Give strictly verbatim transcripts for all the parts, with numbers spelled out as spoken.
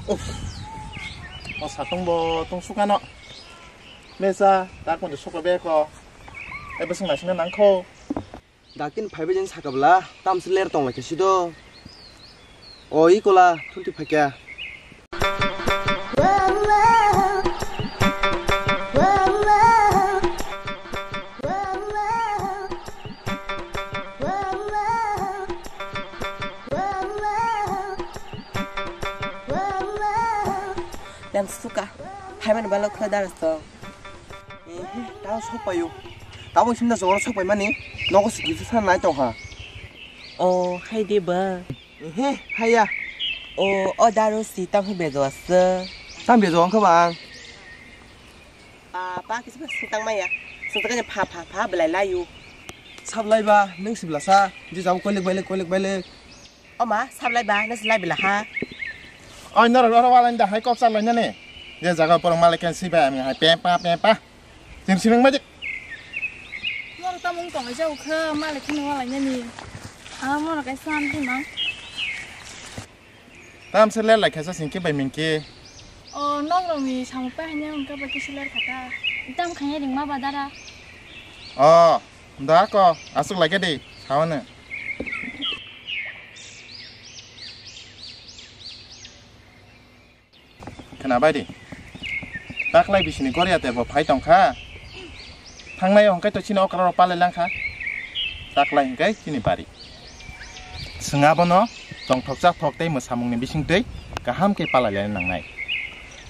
Uff. O satung bo tong sukano. Mesa, tak pon sukla beko. Ebe sing naising nangkho. Dakin phaibai jeng sakabla, tamsi ler tong lai khe sido. O ikola, thunti phakya. Yang suka, phaiman balo kho daras to. Ehe, tao sokpaio. Tabo simna jora sokpaimani, nogo sikisa nai tongkha. O, hai de ba. Ehe, haiya. O, o daro si tang hai bejo asa. Tang bejo ang kha bang. Pa, pa kisa sitang maya. Sitang kanya pha, pha, pha, belai layu. Sablai ba, nung sibla sa. Di jabo koilik bailik, koilik bailik. O ma, sablai ba, nasi lai bela ha. Oi, norok oro walai da hai kok chalai nani. Je jaga porong malai khe si ba, ami hai pem pa, pem pa. Jeng sinang majik. Norok tamo wng tongwi jago khe, malai kheno walai nani. Amo no kaisa amtwi mang. Tam se ler lai khaisa singke bai mingke. O, nok rok ni samung pai hanya wngka bai kisa ler khata. Tam khanya ringma ba dara. O, da ko, asuk lai khe di, saono. Khna bai di. Taklai bisini Goria te bo phai tong kha. Thangnai hwnkhe to chini okra rok palai lang kha. Taklai hwnkhe chini bari. Chwng abono tongthok chathok tei mwsamungni bisingtwi kaham khe palai laina nangnai.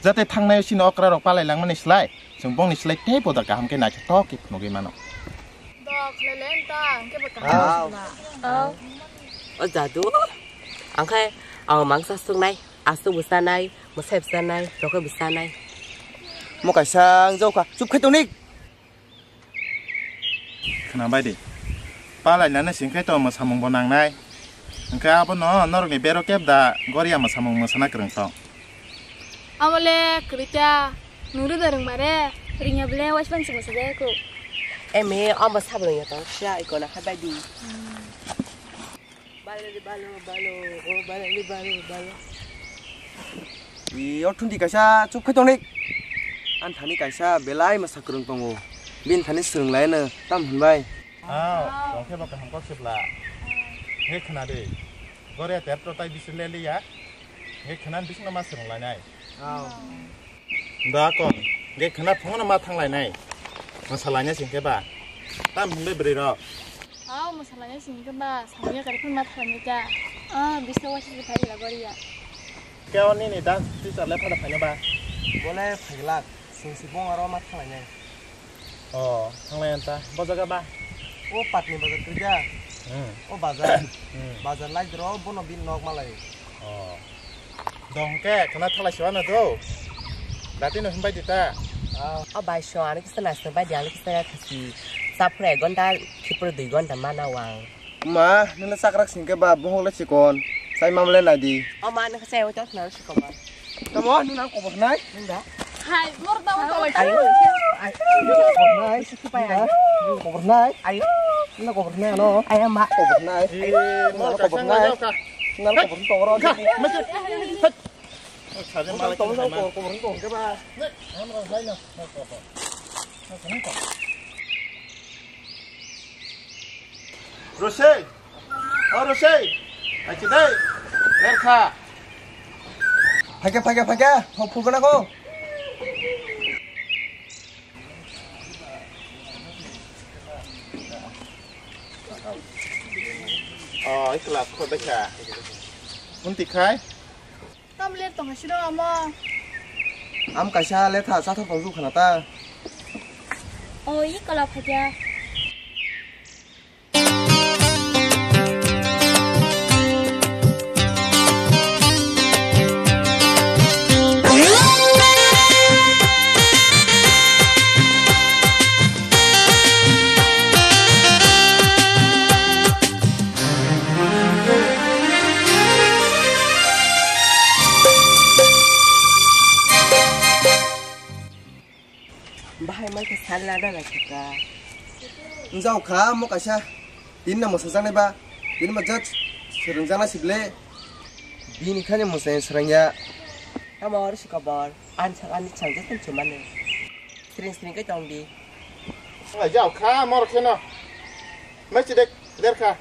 Jate thangnai chini okra rok palai langmani slai, chwng bongni slai tei boda kaham khe naithothok khe phunugwi mano. Dok, lele, enta, hwnkhe bo kaham. Aw. Aw. O jadu, angkhe ang mangsa suknai, asuk bwsanai, mwsai bwsanai, rokhe bwsanai. Mo kaisa ang jokha, chup khai tongni. Khna bai di. Palai nana singkhai to mwsamung bo nangnai. Hwnkhe abono norokni bero kebda Goria mwsamung mwsana kwrwng tong. Amole kwrwita, nung rwda rwngmare, ringya bwle waispan se mwsajai ko. Eme, omo sabo rwngya tong, sia ikona kha bai di. Balali balo, balo, o balali balo, balo. I, o thunti kaisa chup khai tongni. An thani kaisa belai mwsa kwrwng tongo. Bin thani swrwng lai no, tam hwnbai. Aw, tong khe bo kaham kok se bla. He khna de. Gore ter to tai bisir le liya. He khna bising ma swrwng lai nai. Aw. Da kon. Ge khna phungo ma thang lai nai. Ma sa lai nai sing khe ba. Tam hwnbe bri ro. Aw, ma sa lai nai sing khe ba. Samya kare phun ma thang lai nai ta. Ah, bisna wa se phai la gori ya. Ke oni ni dance teacher le phada phai na ba. Bole phai lak. Sing si bong aro ma thang lai nai. O, thanglai anta. Bo jaga ba? O patni bazar kwrwi da? Hmm. O bazar. Hmm. Bazar lai dro bono bin nok malai. O. Dong ke, khana thalai siwa na do. Dati no himbai dita. Ah. O bai so, ani kisa nasi bai di, ani kisa khasi. Sapre gonda, khipur dui gonda mana wang. Ma, nini sakrak singke ba bohok le chikon. Sai mam le nadi. O ma, nini sai o chok na chikon ba. Tamo, nini ang kobor nai. Nini da. Hai, mor tamo tamo. Ayo. Ayo. Kobor nai. Nini da. Nini kobor nai. Ayo. Nini kobor nai ano. Ayo ma. Kobor nai. Eh, mor kobor nai. Nini kobor nai. Ka, mesti. Hai. Kobor nai kobor kobor ke ba. Ne, hamra lai na. Rosei! O Rosei! Achi dai! Lerkha! Phage, phage, phage! Ho phugana ko! O, ikla kho dekha. Unti khai? Tam ler tong siro amo. Am kaisa letha chathok tong jukha na ta. O, i kala phakya. Bahai mai khe sal na da lai kha. Njao kha mo kaisa. Tin na mo sajak nai ba. Tin ma judge swrwng jana sible. Bini khani mo sai swrang ya. Tamo oro si kobor? Ani sak ani chang jesem chumani. Sring sring kai tong di. Wng lai jao kha mor kheno. Mai chidek der kha.